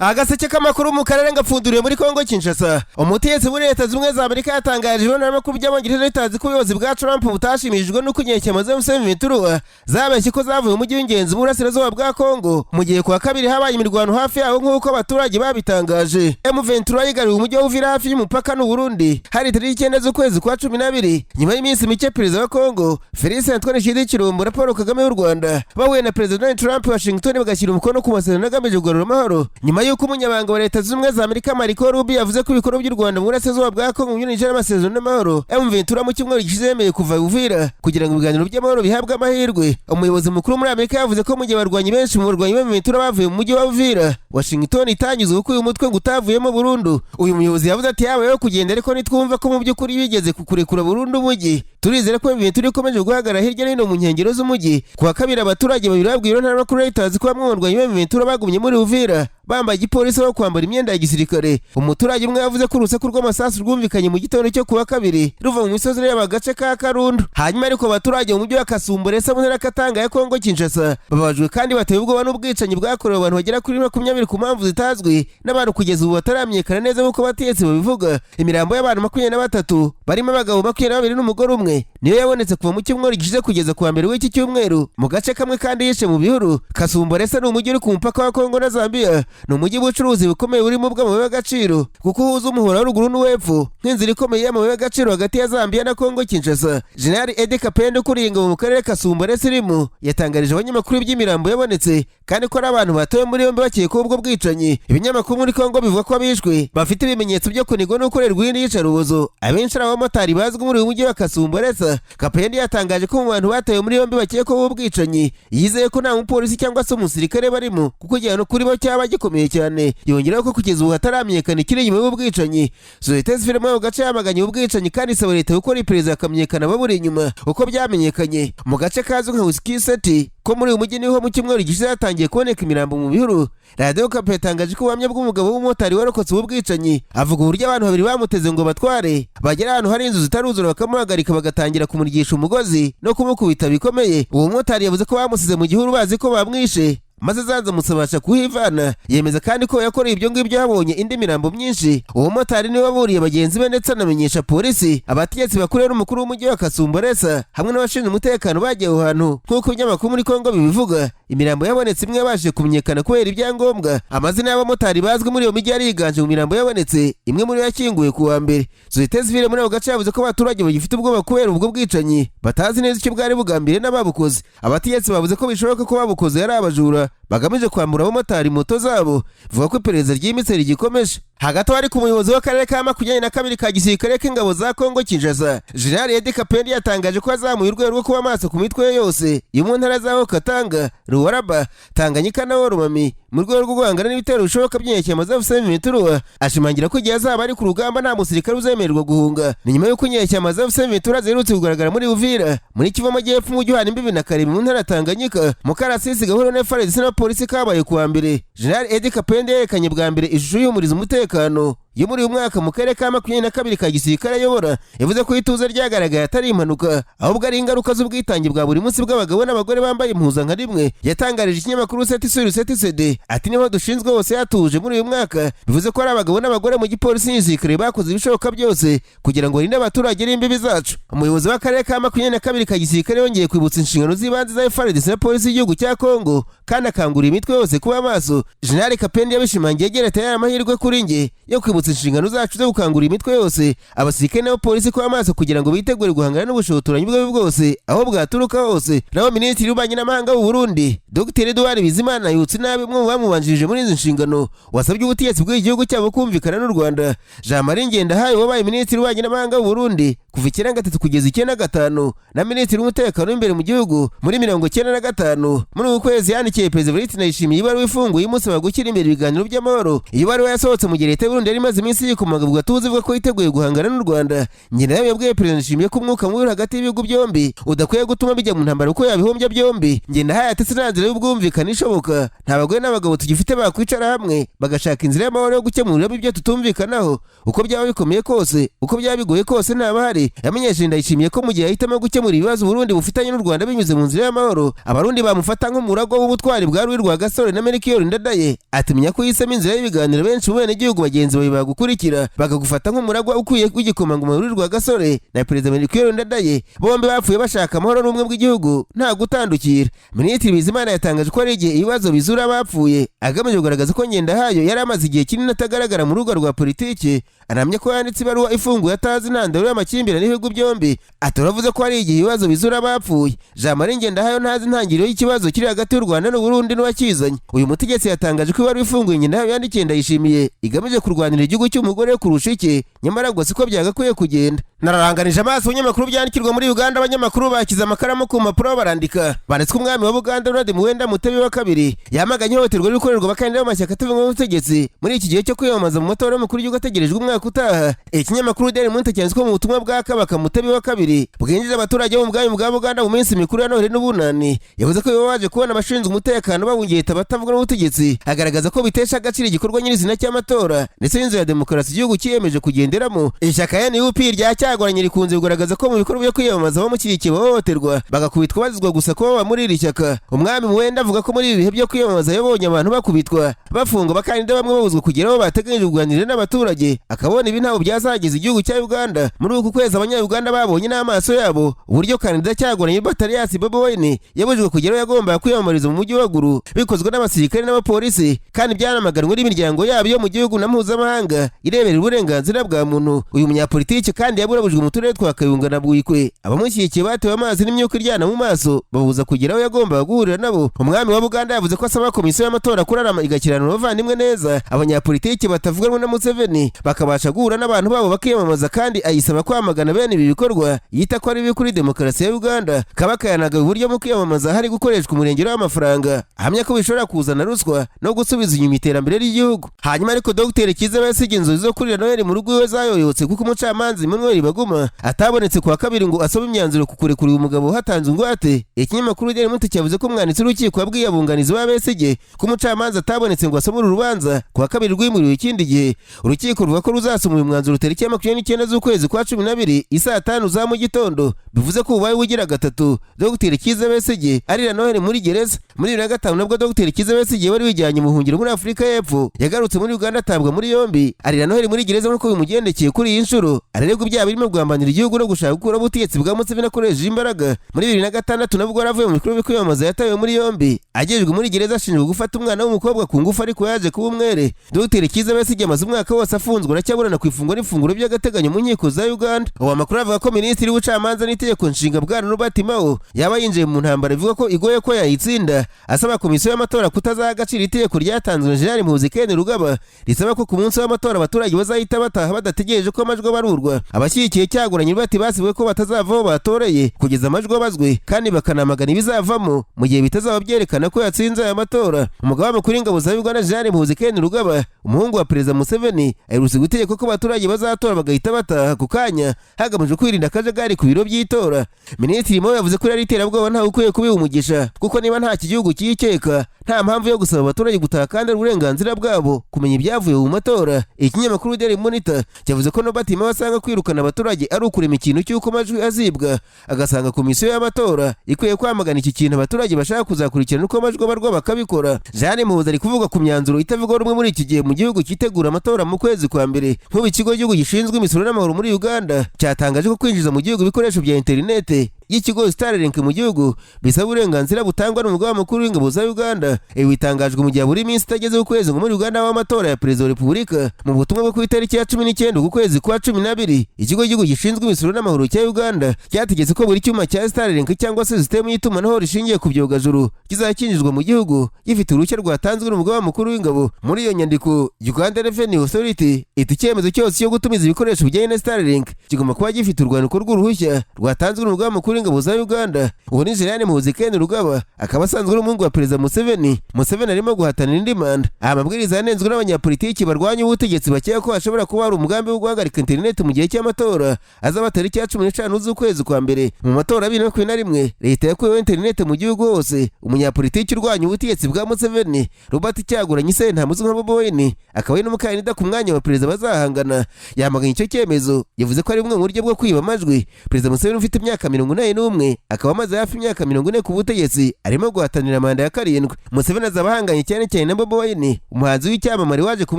Agaseke k'amakuru mu karere ngapfunduriye muri Kongo Kinshasa. Umutegetsi muri Leta Zunze Ubumwe za Amerika yatangaje iboneramakuru by'Abongereza ritazi ko ubuyobozi bwa Trump butashimishijwe n'uko inyeshyamba za M23 zabeshye ko zavuye mu mujyi w'ingenzi mu burasirazuba bwa Kongo, mu gihe kuwa kabiri habaye imirwano hafi yaho nk'uko abaturage babitangaje. M23 yigaruriye umujyi wa Uvira hafi y'umupaka n'u Burundi hari tariki 9 z'ukwezi kwa 12, nyuma y'iminsi mike perezida wa Kongo Felix Antoine Tshisekedi Tshilombo na Paul Kagame w'u Rwanda bahuye na Perezida Donald Trump Washington, bagashyira umukono ku masezerano agamije kugarura amahoro, nyuma y'uko umunyamabanga wa Leta Zunze Ubumwe za Amerika Marco Rubio yavuze ko ibikorwa by'u Rwanda mu burasirazuba bwa Kongo binyuranyije n'amasezerano y'amahoro. M23 mu cyumweru gishize yemeye kuva Uvira kugira ngo ibiganiro by'amahoro bihabwe amahirwe. Umuyobozi mukuru muri Amerika yavuze ko mu gihe abarwanyi benshi mu barwanyi ba M23 bavuye mu mujyi wa Uvira, Washington itanyuze kuko uyu mutwe ngo utavuyemo burundu. Uyu muyobozi yavuze ati: "Habayeho kugenda, ariko nitwumva ko mu by'ukuri bigeze kukurekura burundu umujyi, turizere ko M23 ikomeje guhagarara hirya no hino mu nkengero z'umujyi." Ku wa kabiri, abaturage babiri babwiye intaramakuru Reuters ko bamwe mu barwanyi ba M23 bagumye muri Uvira bambaye igipolisi aho kwambara imyenda ya gisirikare. Umuturage umwe yavuze ko urusaku rw'amasasu rwumvikanye mu gitondo cyo kuwa kabiri ruva mu misozi ireba agace ka Karundu. Hanyuma ariko abaturage mu mujyi wa Kasumbolesa mu ntara ya Katanga ya Kongo Kinshasa babajwe kandi batewe ubwoba n'ubwicanyi bwakorewe abantu bagera kuri 20 ku mpamvu zitazwi n'abantu kugeza ubu bataramenyekana neza nk'uko abategetsi babivuga. Imirambo y'abantu 23 barimo abagabo 22 n'umugore umwe niyo yabonetse kuva mu cyumweru gishize kugeza kuwa mbere w'iki cyumweru mu gace kamwe kandi yishe mu bihuru. Kasumbolesa ni umujyi uri ku mupaka wa Kongo na Zambia. Ni umujyi w'ubucuruzi bukomeye urimo ubw'amabuye y'agaciro, kuko uhuza umuhora wa ruguru n'uw'epfo nk'inzira ikomeye y'amabuye y'agaciro hagati ya Zambia na Kongo Kinshasa. Jenerali Edi Kapende ukuriye ingabo mu karere Kasumbolesa irimo yatangarije abanyamakuru iby'imirambo yabonetse, kandi ko ari abantu batawe muri yombi bakekwaho ubwo bwicanyi. Ibinyamakuru muri Kongo bivuga ko abishwe bafite ibimenyetso byo kunigwa no gukorerwa iyindi yicarubozo, abenshi ari abamotari bazwi muri uyu mujyi wa Kasumbolesa. Kapende yatangaje ko mu bantu batawe muri yombi bakekwaho ubwicanyi yizeye ko nta mupolisi cyangwa se umusirikare barimo, kuko igihano kuri bo cyaba gikomeye cyane. Yongeraho ko kugeza ubu hataramenyekana ikiri inyuma y'ubwicanyi. Sosiyete sivile muri ako gace yamaganye ubwicanyi kandi isaba leta gukora iperereza hakamenyekana ababuri inyuma. Uko byamenyekanye, mu gace kazwi nka Wiskiseti ko muri uyu mujyi niho mu cyumweru gishize hatangiye kuboneka imirambo mu bihuru. Radiyo Okapi yatangaje ko ubuhamya bw'umugabo w'umumotari warokotse ubu bwicanyi avuga uburyo abantu babiri bamuteze ngo batware, bagera ahantu hari inzu zitaruzura bakamuhagarika, bagatangira kumuryigisha umugozi no kumukubita bikomeye. Uwo mumotari yavuze ko bamusize mu gihuru bazi ko bamwishe, maze zanzamutse abasha kuhivana. Yemeza kandi ko yakoreye ibyo ngibyo habonye indi mirambo myinshi. Uwo mumotari niwe waburiye bagenzi be ndetse anamenyesha polisi. Abategetsi bakuru n'umukuru w'umujyi wa Kasumbolesa hamwe n'abashinzwe umutekano bagiye aho hantu nk'uko ibinyamakuru muri Kongo bibivuga. Imirambo yabonetse imwe yabashije kumenyekana kubera ibyangombwa. Amazina y'abamotari bazwi muri iyo mijyi yariganje mu mirambo yabonetse, imwe muri yo yakinguye ku wa mbere. Sosiyete sivile muri ako gace yavuze ko abaturage bagifite ubwoba kubera ubwo bwicanyi batazi neza icyo bwari bugambiriye n'ababukoze. Abategetsi bavuze ko bishoboka ko babukoze yari abajura bagamije kwambura abamotari moto zabo. Bivuga ko iperereza ryimbitse rigikomeje. Hagati aho ariko, umuyobozi w'akarere ka 22 ka gisirikare k'ingabo za Kongo Kinshasa, Jenerali Edi Kapendi, yatangaje ko azamuye urwego rwo kuba maso ku mitwe ye yose yo mu ntara za Katanga, Lualaba, Tanganyika na Lomami mu rwego rwo guhangana n'ibitero bishoboka by'inyeshyamba za AFC M23. Ashimangira ko igihe azaba ari ku rugamba nta musirikare uzemererwa guhunga. Ni nyuma y'uko inyeshyamba za AFC M23 ziherutse kugaragara muri Uvira, muri Kivu Amajyepfo, umujyi uhana imbibi na Kalemie mu ntara ya Tanganyika. Mu karasisi gahura na FARDC na polisi kabaye kuwa mbere, Jenerali Edi Kapende yerekanye bwa mbere ishusho y'ihumuriza umutekano yo muri uyu mwaka mu karere ka 22 ka gisirikare ayobora. Yavuze ko ituze ryagaragaye atari impanuka, ahubwo ari ingaruka z'ubwitange bwa buri munsi bw'abagabo n'abagore bambaye impuzankano imwe. Yatangarije ikinyamakuru Sept sur Sept CD ati: "Niho dushinzwe hose hatuje muri uyu mwaka, bivuze ko ari abagabo n'abagore mu gipolisi n'igisirikare bakoze ibishoboka byose kugira ngo barinde abaturage n'imbibi zacu." Umuyobozi w'akarere ka 22 ka gisirikare yongeye kwibutsa inshingano z'ibanze za FARDC na polisi y'igihugu cya Kongo, kandi akangurira imitwe yose kuba maso. Jenerali Kapendi yabishimangiye agira ati: "Aya amahirwe kuri njye yo kwibutsa inshingano zacu zo gukangurira imitwe yose, abasirikare n'abapolisi kuba maso kugira ngo bitegure guhangana n'ubushotoranyi bwawe bwose aho bwaturuka hose." Naho minisitiri w'ububanyi n'amahanga w'u Burundi, Dr Edouard Bizimana, yutse nabi umwe mu bamubanjirije muri izi nshingano wasabye ubutegetsi bw'igihugu cyabo kumvikana n'u Rwanda. Jean Marie Ngendahayo wabaye minisitiri w'ububanyi n'amahanga w'u Burundi kuva 93 kugeza 95 na minisitiri w'umutekano w'imbere mu gihugu muri 95, muri uku kwezi yandikiye Perezida Evariste Ndayishimiye ibaruwa ifunguye imusaba gushyira imbere ibiganiro by'amahoro. Iyo baruwa yasohotse mu gihe leta y'u Burundi yari imaze imaze iminsi yikomaga ku gatuza ivuga ko yiteguye guhangana n'u Rwanda. Ngendahayo yabwiye Perezida Ndayishimiye ko umwuka mubi uri hagati y'ibihugu byombi udakwiye gutuma bijya mu ntambara kuko yabihombya byombi. Ngendahayo ati nta nzira y'ubwumvikane ishoboka, nta bagore n'abagabo tugifite bakwicara hamwe bagashaka inzira y'amahoro yo gukemuriramo ibyo tutumvikanaho, uko byaba bikomeye kose, uko byaba bigoye kose ntabahari. Yamenyesheje Ndayishimiye ko mu gihe ahitamo gukemura ibibazo Burundi bufitanye n'u Rwanda binyuze mu nzira y'amahoro, Abarundi bamufata nk'umuragwa w'ubutwari bwa Rui Rwagasore na Melchior Ndadaye. Ati menya ko uhisemo inzira y'ibiganiro, benshi mu benegihugu bagenzi bawe bagukurikira bakagufata nk'umuragwa ukwiye w'igikomangoma Rui Rwagasore na Perezida Melchior Ndadaye, bombi bapfuye bashaka amahoro n'ubumwe bw'igihugu nta gutandukira. Minisitiri Bizimana yatangaje ko ari igihe ibibazo bizura abapfuye, agamije kugaragaza ko Ngendahayo yari amaze igihe kinini atagaragara mu rubuga rwa politiki. Anamye ko yanditse ibaruwa ifunguye atazi intandaro y'amakimbirane y'ibihugu byombi. Ati uravuze ko hari igihe ibibazo bizura abapfuye. Jean Marie Ngendahayo ntazi intangiriro y'ikibazo kiri hagati y'u Rwanda n'u Burundi n'uwakizanye. Uyu mutegetsi yatangaje ko ibaruwa ifunguye Ngendahayo yandikiye Ndayishimiye igamije kurwanira igihugu cy'umugore kurusha icye, nyamara ngo siko byagakwiye kugenda. Nararanganije amaso ibinyamakuru byandikirwa muri Uganda, abanyamakuru bakize amakaramu ku mpapuro barandika. Banditswe umwami wa Buganda Ronald Muwenda Mutebi wa kabiri yamaganye ihohoterwa riri gukorerwa abakandida b'amashyaka atavuga n'ubutegetsi muri iki gihe cyo kwiyamamaza mu matora y'umukuru w'igihugu ategerejwe umwaka utaha. Ikinyamakuru Daily Monitor cyanditswe mu butumwa bwa Kabaka Mutebi wa kabiri bwinjije abaturage bo mu bwami bwa Buganda mu minsi mikuru ya Noheli n'Ubunani. Yavuze ko bibabaje kubona abashinzwe umutekano babungeta abatavuga n'ubutegetsi, agaragaza ko bitesha agaciro igikorwa nyirizina cy'amatora ndetse n'inzu ya demokarasi igihugu cyiyemeje kugenderamo. Ishyaka NUP rya Cyaguranye rikunze kugaragaza ko mu bikorwa byo kwiyamamaza abamushyigikiye bahohoterwa, bagakubitwa bazizwa gusa kuba baba muri iri shyaka. Umwami Muwenda avuga ko muri ibi bihe byo kwiyamamaza yabonye abantu bakubitwa, bafungwa, abakandida bamwe babuzwa kugera aho bateganyije kuganira n'abaturage, akabona ibi ntabwo byazageza igihugu cya Uganda. Muri uku kwezi Abanya-Uganda babonye n'amaso yabo uburyo kandida Cyaguranye Bataliyasi Bobi Wine yabujijwe kugera aho yagombaga kwiyamamariza mu mujyi wa Gulu, bikozwe n'abasirikare n'abapolisi, kandi byanamaganwe n'imiryango yabo yo mu gihugu na mpuzamahanga ireberera uburenganzira bwa muntu. Uyu munyapolitiki kandi yaburabujwe mu turere twa Kayunga na Buikwe. Abamushyigikiye batewe amazi n'imyuka iryana mu maso, babuza kugera aho yagombaga guhurira nabo. Umwami wa Buganda yavuze ko asaba komisiyo y'amatora kurarama igakiranura abavandimwe neza, abanyapolitiki batavuga rumwe na Museveni bakabasha guhura n'abantu babo bakiyamamaza, kandi ayisaba kwamagana bene ibi bikorwa yita ko ari bibi kuri demokarasi ya Uganda. Kabaka yanagaye uburyo mu kwiyamamaza hari gukoreshwa umurengero w'amafaranga, ahamya ko bishobora kuzana ruswa no gusubiza inyuma iterambere ry'igihugu. Hanyuma ariko Dr Kizza Besigye inzozi zo kurira Noheli mu rugo iwe zayoyotse, kuko umucamanza Emmanuel Baguma atabonetse kuwa kabiri ngo asome imyanzuro ku kurekura uyu mugabo hatanzwe ingwate. Ikinyamakuru Daily Monitor cyavuze ko umwanditsi w'urukiko wabwiye abunganizi ba Besigye ko umucamanza atabonetse ngo asome uru rubanza kuwa kabiri, rwimuriwe ikindi gihe. Urukiko ruvuga ko ruzasoma uyu mwanzuro tariki ya 29 z'ukwezi kwa 12 isaa 5 za mu gitondo, bivuze ko ubaye ugira gatatu Dr Kizza Besigye arira Noheli muri gereza. Muri 2005 nabwo Dr Kizza Besigye wari wijyanye mu buhungiro muri Afurika y'Epfo yagarutse muri Uganda atabwa muri yombi, arira Noheli muri gereza nk'uko bimugendekeye kuri iyi nshuro. Araregwa ibyaha birimo kugambanira igihugu no gushaka gukuraho ubutegetsi bwa Museveni akoresheje imbaraga. Muri 2006 nabwo yaravuye mu bikorwa byo kwiyamamaza yatawe muri yombi, agejejwe muri gereza ashinjwa gufata umwana w'umukobwa ku ngufu, ariko yaje kuba umwere. Dr Kizza Besigye amaze umwaka wose afunzwe, aracyaburana ku ifungwa n'ifunguro by'agateganyo mu nkiko za Uganda. Ubu amakuru avuga ko Minisitiri w'Ubucamanza n'Itegeko Nshinga Bwana Robert Mao yaba yinjiye mu ntambara ivuga ko igoye ko yayitsinda, asaba komisiyo y'amatora kutazaha agaciro itegeko ryatanzwe na General Muhoozi Kainerugaba risaba ko ku munsi w'amatora abaturage bazahita bataha badategereje ko amajwi abarurwa. Abashyigikiye Cyaguranye bati basibuwe ko batazava aho batoreye kugeza amajwi abazwe, kandi bakanamagana ibizavamo mu gihe bitazaba byerekana ko yatsinze aya matora. Umugaba mukuru w'ingabo za Uganda General Muhoozi Kainerugaba, umuhungu wa Perezida Museveni, aherutse gutegeka ko abaturage bazatora bagahita bataha ku kanya, hagamijwe kwirinda akajagari ku biro by'itora. Minisitiri Mao yavuze ko ari iterabwoba ntawe ukwiye kubiha umugisha, kuko niba nta gihugu kiyikeka nta mpamvu yo gusaba abaturage gutaha, kandi ari uburenganzira bwabo kumenya ibyavuye mu matora. Ikinyamakuru Daily Monitor cyavuze ko Robert Mao asanga kwirukana abaturage ari ukurema ikintu cy'uko amajwi azibwa, agasanga komisiyo y'amatora ikwiye kwamagana iki kintu, abaturage bashaka kuzakurikirana uko amajwi abarwa bakabikora. Jeanne Muhuza ari kuvuga ku myanzuro itavugwaho rumwe muri iki gihe mu gihugu cyitegura amatora mu kwezi kwa mbere. Nk'ubu ikigo cy'igihugu gishinzwe imisoro n'amahoro muri Uganda cyatangaje ko kwinjiza mu gihugu ibikoresho bya interinete y'ikigo Starlink mu gihugu bisaba uburenganzira butangwa n'umugaba mukuru w'ingabo za Uganda. Ibi bitangajwe mu gihe buri minsi itageze ukwezi ngo muri Uganda w'amatora ya perezida wa repubulika. Mu butumwa bwo ku itariki ya 19 uku kwezi kwa 12, ikigo cy'igihugu gishinzwe imisoro n'amahoro cya Uganda cyategetse ko buri cyuma cya Starlink cyangwa se sisitemu y'itumanaho rishingiye ku byogajuru kizakinjizwa mu gihugu gifite uruhushya rwatanzwe n'umugaba mukuru w'ingabo. Muri iyo nyandiko, Uganda Revenue Authority ita icyemezo cyose cyo gutumiza ibikoresho bijyanye na Starlink kigomba kuba gifite urwandiko rw'uruhushya rwatanzwe n'umugaba mukuru. w'ingabo za Uganda. Uwo ni Jenerali Muhoozi Kainerugaba, akaba asanzwe ari umuhungu wa Perezida Museveni. Museveni arimo guhatanira indi manda. Aya mabwiriza yanenzwe n'abanyapolitiki barwanya ubutegetsi, bakeka ko hashobora kuba hari umugambi wo guhagarika interineti mu gihe cy'amatora azaba tariki ya 15 z'ukwezi kwa mbere. Mu matora ya 2021, leta yakuyeho interineti mu gihugu hose. Umunyapolitiki urwanya ubutegetsi bwa Museveni, Robert Kyagulanyi Ssentamu uzwi nka Bobi Wine, akaba ari n'umukandida ku mwanya wa perezida bazahangana, yamaganye icyo cyemezo. Yavuze ko ari bumwe mu buryo bwo kwiba amajwi. Perezida Museveni ufite imyaka 81, akaba amaze hafi imyaka 40 ku butegetsi, arimo guhatanira manda ya karindwi. Museveni azaba ahanganye cyane cyane na Bobi Wine, umuhanzi w'icyamamare waje ku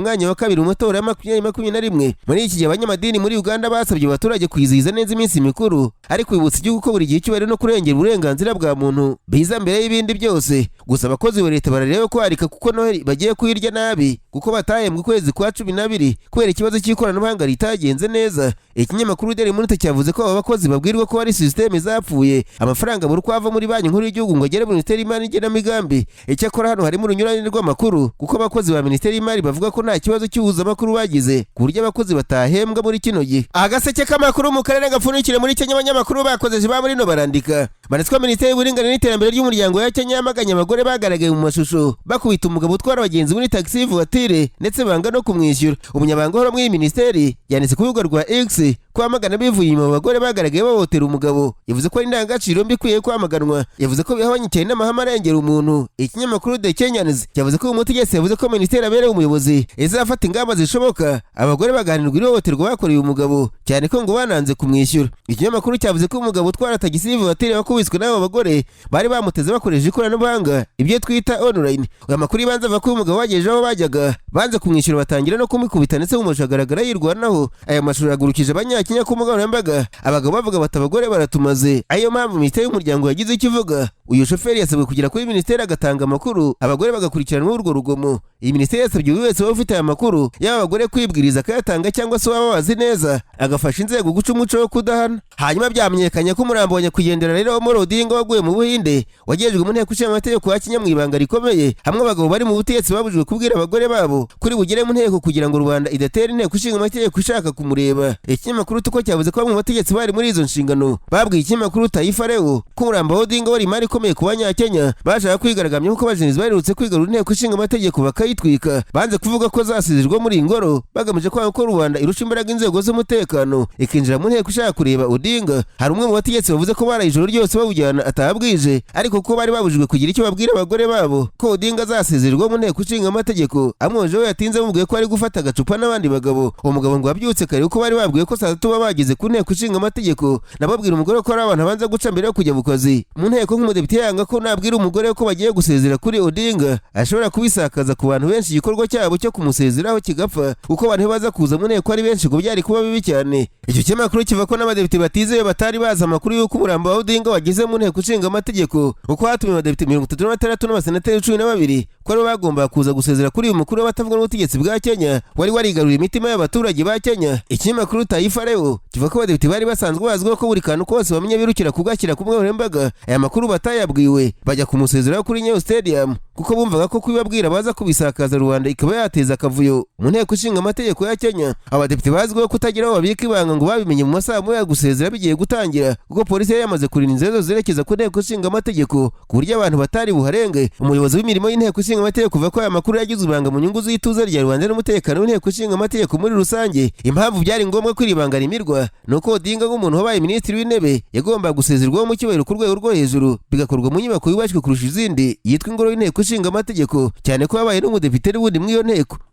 mwanya wa kabiri mu matora ya 2021. Muri iki gihe, abanyamadini muri Uganda basabye abaturage kwizihiza neza iminsi mikuru, ariko bibutsa igihugu ko buri gihe icyubahiro no kurengera uburenganzira bwa muntu biza mbere y'ibindi byose. Gusa abakozi ba leta barareba kwarika, kuko Noheli bagiye kuyirya nabi, kuko batahembwe ukwezi kwa 12 kubera ikibazo cy'ikoranabuhanga ritagenze neza. Ikinyamakuru Daily Monitor cyavuze ko aba bakozi babwirwa ko hari sisiteme zapfuye, amafaranga buri uko ava muri Banki Nkuru y'Igihugu ngo agere muri Minisiteri y'Imari n'Igenamigambi. Icyakora hano harimo urunyurane rw'amakuru, kuko abakozi ba Minisiteri y'Imari bavuga ko nta kibazo cy'ihuzamakuru bagize ku buryo abakozi batahembwa muri kino gihe. Agaseke k'amakuru mu karere gapfundikire muri Kenya, abanyamakuru bakoze ba muri no barandika baretswa. Minisiteri y'Uburinganire n'Iterambere ry'Umuryango ya Kenya yamaganye abagore bagaragaye mu mashusho bakubita umugabo utwara abagenzi muri taxi voiture, ndetse banga no kumwishyura. Umunyamabanga uhora muri iyi minisiteri yanditse ku rubuga rwa X kwamagana bivuye inyuma abagore bagaragaye bahohotera umugabo. Yavuze ko ari indangagaciro mbi ikwiye kwamaganwa. Yavuze ko bihabanye cyane n'amahame arengera umuntu. Ikinyamakuru The Kenyans cyavuze ko uyu mutegetsi yavuze ko minisiteri abereye umuyobozi izafata ingamba zishoboka, abagore bagahanirwa ihohoterwa bakoreye umugabo, cyane ko ngo bananze kumwishyura. Ikinyamakuru cyavuze ko umugabo utwara tagisi voiture wakubiswe n'abo bagore bari bamuteze bakoresheje ikoranabuhanga, ibyo twita online. Aya makuru y'ibanze avuga ko uyu mugabo bagejeje aho bajyaga banze kumwishyura, batangira no kumukubita, ndetse mu mashusho agaragara yirwanaho. Aya mashusho yagurukije abanyakenya ku mbuga nkoranyambaga, abagabo bavuga bati: "Abagore baratumaze." Ariyo mpamvu minisiteri y'umuryango yagize icyo ivuga. Uyu shoferi yasabwe kugera kuri minisiteri agatanga amakuru, abagore bagakurikiranwa urwo rugomo. Iyi minisiteri yasabye buri wese waba ufite aya makuru yaba abagore kwibwiriza akayatanga, cyangwa se waba wazi neza agafasha inzego guca umuco wo kudahana. Hanyuma byamenyekanye ko umurambo wa nyakwigendera Raila Amolo Odinga waguye mu Buhinde wagejejwe mu nteko ishinga amategeko ya Kenya mu ibanga rikomeye, hamwe abagabo bari mu butegetsi babujijwe kubwira abagore babo kuri bugere mu nteko, kugira ngo rubanda idatera inteko ishinga amategeko ishaka kumureba. Ikinyamakuru Tuko cyavuze ko bamwe mu bategetsi bari muri izo nshingano babwiye ikinyamakuru Taifa Leo ko umurambo wa Odinga wari imari ikomeye ku Banyakenya bashaka kwigaragambya, kuko abajenzi baherutse kwigarura inteko ishinga amategeko bakayitwika. Banze kuvuga ko zasizirwa muri iyi ngoro, bagamije kwanga ko rubanda irusha imbaraga inzego z'umutekano ikinjira mu nteko ishaka kureba Odinga. Hari umwe mu bategetsi bavuze ko baraye ijoro ryose bawujyana atahabwije, ariko ko bari babujijwe kugira icyo babwira abagore babo ko Odinga azasezererwa mu nteko ishinga amategeko. Amwojeho yatinze amubwiye ko ari gufata agacupa n'abandi bagabo. Uwo mugabo ngo wabyutse kare, kuko bari babwiye ko saa 3 baba bageze ku nteko ishinga amategeko, nababwira umugore ko hari abantu abanza guca mbere yo kujya mu kazi mu nteko nk'umudepite. Yanga ko nabwira umugore ko bagiye gusezera kuri Odinga ashobora kubisakaza ku bantu benshi, igikorwa cyabo cyo kumusezeraho kigapfa, kuko abantu baza kuza mu nteko ari benshi ngo byari kuba bibi cyane. Icyo kinyamakuru kivuga ko n'abadepite batizeye batari bazi amakuru y'uko umurambo wa Odinga wageze mu nteko ishinga amategeko, kuko hatumiwe abadepite 36 n'abasenateri 12, ko aribo bagombaga kuza gusezera kuri uyu mukuru w'abatavuga n'ubutegetsi bwa Kenya wari warigaruriye imitima y'abaturage ba Kenya. Ikinyamakuru Taifa Leo kivuga ko abadepite bari basanzwe bazwiho ko buri kantu kose bamenya birukira kugashyira ku mbuga, aya makuru batayabwiwe, bajya kumusezeraho kuri Nyayo Stadium, kuko bumvaga ko kubibabwira baza kubisakaza, rubanda ikaba yateza akavuyo mu nteko ishinga amategeko ya Kenya. Abadepite bazwiho kutagira aho babika ibanga ngo babimenye mu masaha moya gusezera bigiye gutangira, kuko polisi yari yamaze kurinda inzego zerekeza ku nteko ishinga amategeko ku buryo abantu batari buharenge. Umuyobozi w'imirimo y'inteko ishinga amategeko uvuga ko aya makuru yagize ibanga mu nyungu z'ituze rya rubanda n'umutekano w'inteko ishinga amategeko muri rusange. Impamvu byari ngombwa ko iri banga rimirwa ni uko Odinga, nk'umuntu wabaye minisitiri w'intebe, yagombaga gusezerwaho mu cyubahiro ku rwego rwo hejuru, bigakorwa mu nyubako yubashywe kurusha izindi yitwa ingoro y'inteko ishinga amategeko, cyane ko yabaye n'umudepite n'ubundi muri iyo nteko.